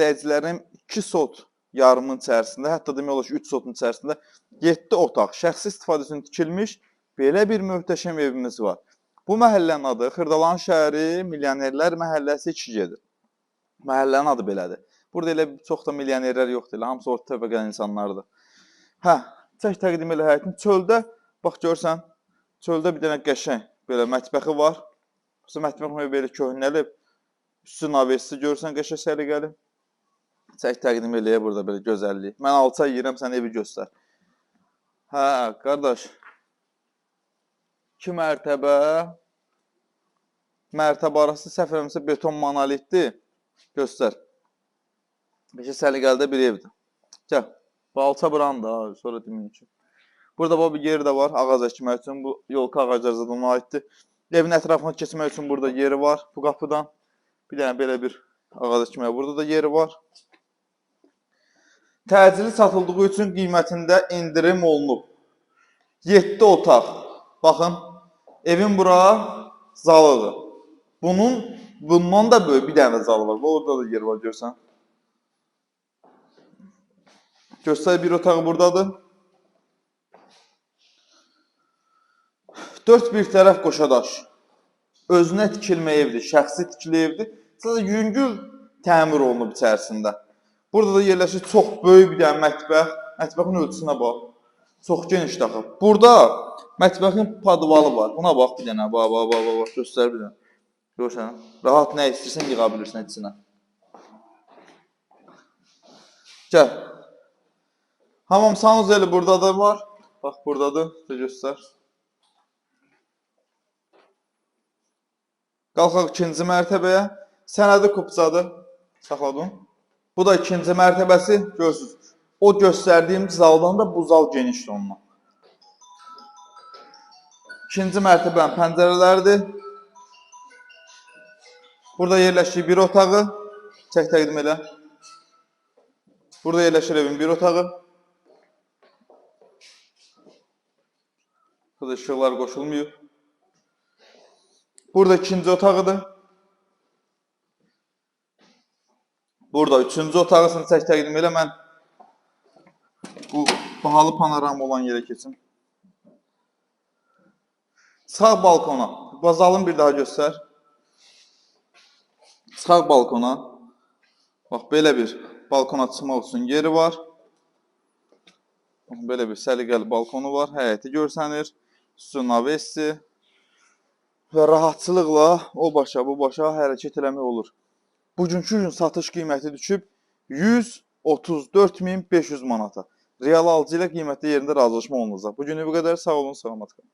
İzləyicilərim, 2 sot yarımın içərisində, hətta demək olar ki, 3 sotun içərisində 7 otaq şəxsi istifadə üçün tikilmiş belə bir möhtəşəm evimiz var. Bu məhəllənin adı Xırdalan şəhəri Milyonerlər Məhəlləsi 2G-dir. Məhəllənin adı belədir. Burada elə çox da milyonerlər yoxdur, elə hamısı orta təbəqəli insanlardır. Hə, çək təqdim elə həyətin. Çöldə, bax görsən, çöldə bir dənə qəşəng belə mətbəxi var. Bu mətbəx belə köhnəlib. Üstü navesi görsən qəşəng səliqəli. Çək təqdim eləyə burada belə gözəllik. Mən alça yeyirəm, sən evi göstər. Hə, qardaş. 2 mərtəbə. Mərtəbə arası səhv eləmirəmsə beton monolitdir. Göstər. Qəşəng səliqəli də bir evdir. Gəl. Bu alça buranın da, sonra deməyin ki. Burada bax bir yeri də var ağac əkmək üçün. Bu yolka ağaclar zaten ona aiddir. Evin ətrafına keçmək üçün burada yeri var bu qapıdan. Bir dənə belə bir ağac əkməyə burada da yeri var. Təcili satıldığı üçün qiymətində endirim olunub. 7 otaq. Baxın, evin bura zalıdır. Bundan da böyük bir dənə də zalı var. Orada da yer var görsən. Göstər, bir otağı buradadır. Dörd bir tərəf qoşadaş. Özünə tikilmə evdir, şəxsi tikili evdir. Sadəcə yüngül təmir olunub içərisində. Burada da yerləşir çox böyük bir dənə mətbəx. Mətbəxin ölçüsünə bax. Çox genişdir axı. Burada mətbəxin podvalı var. Buna bax bir dənə. Bax, bax, bax, bax, göstər bir dənə. Görürsən? Rahat nə istəyirsən yığa bilirsən içinə. Gəl. Hamam sanuzeli burada da var. Bax buradadır. Sizə göstər. Qalxaq ikinci mərtəbəyə. Sənədi kupçadır. Saxladım. Bu da ikinci mərtəbəsi. Görürsünüz. O göstərdiyim zaldan da bu zal genişdir ondan. İkinci mərtəbənin pəncərələridir. Burada yerləşir bir otağı. Çək təqdim elə. Burada yerləşir evin bir otağı. Burada işıqlar qoşulmuyor. Burada ikinci otağıdır. Burada üçüncü otağısını çək təqdim elə. Mən bu bahalı panorama olan yerə keçim. Çıxaq balkona. Bazalını bir daha göstər. Çıxaq balkona. Bax, belə bir balkona çıxmaq üçün yeri var. Bax, belə bir səliqəli balkonu var. Həyəti görsənir. Üstü navesi. Və rahatçılıqla o başa, bu başa hərəkət eləmək olur. Bugünkü gün satış qiyməti düşüb 134.500 manata. Real alıcı ilə qiymətli yerində razılaşma olunacaq. Bugünü bu qədər. Sağ olun, salamat qalın.